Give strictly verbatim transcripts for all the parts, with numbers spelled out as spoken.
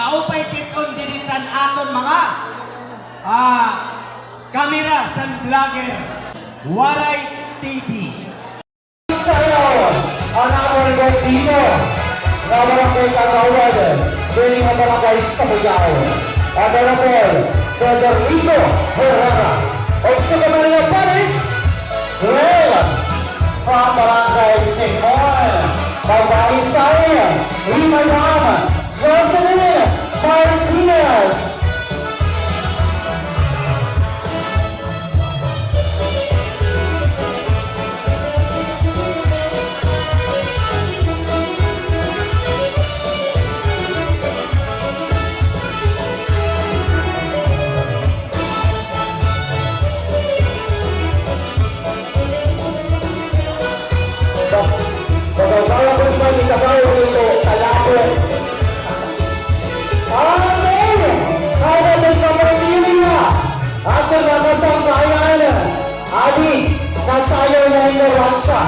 Maupay kit-on dinhi san aton mga, ah, kamera san vlogger. Waray T V. Sayaw, an aton bandido nga barangay kagawad dinhi nga barangay sa Cubao, Honorable Federico Herrera. Ug sa Camellia Paris, well, from Barangay Simon, Cavite City, hi Madam Jocelyn Martinez. Ba-, bagay-bagay ko sa mga tao dito sa Lapu. Amen! Kaya din ka po sila. Ako na kasangkayan. Adi, nasayaw na yung rancha.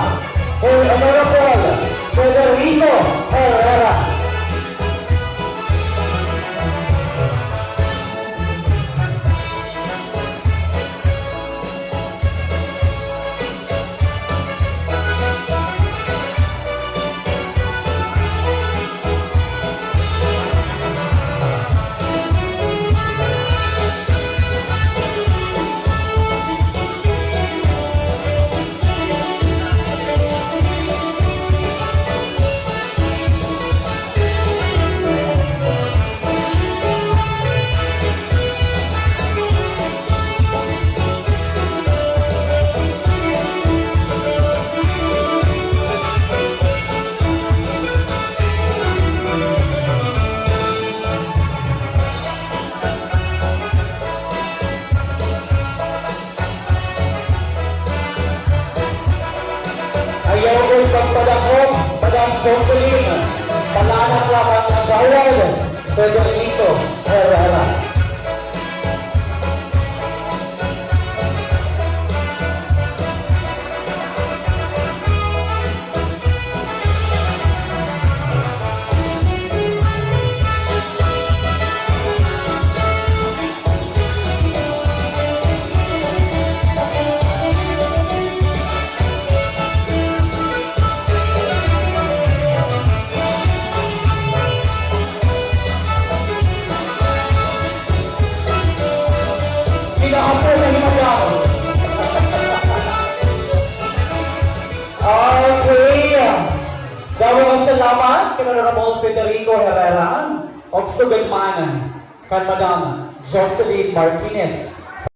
El Honorable Federico Herrera. Ayaw ko pagpadakop, Madam Jocelyn. Palanak lamang ang bawal. Federico Herrera. Pinaapo na ni Madam. Okay. Damo nga salamat kan Honorable Federico Herrera, ug sugad man kan Madam Jocelyn Martinez.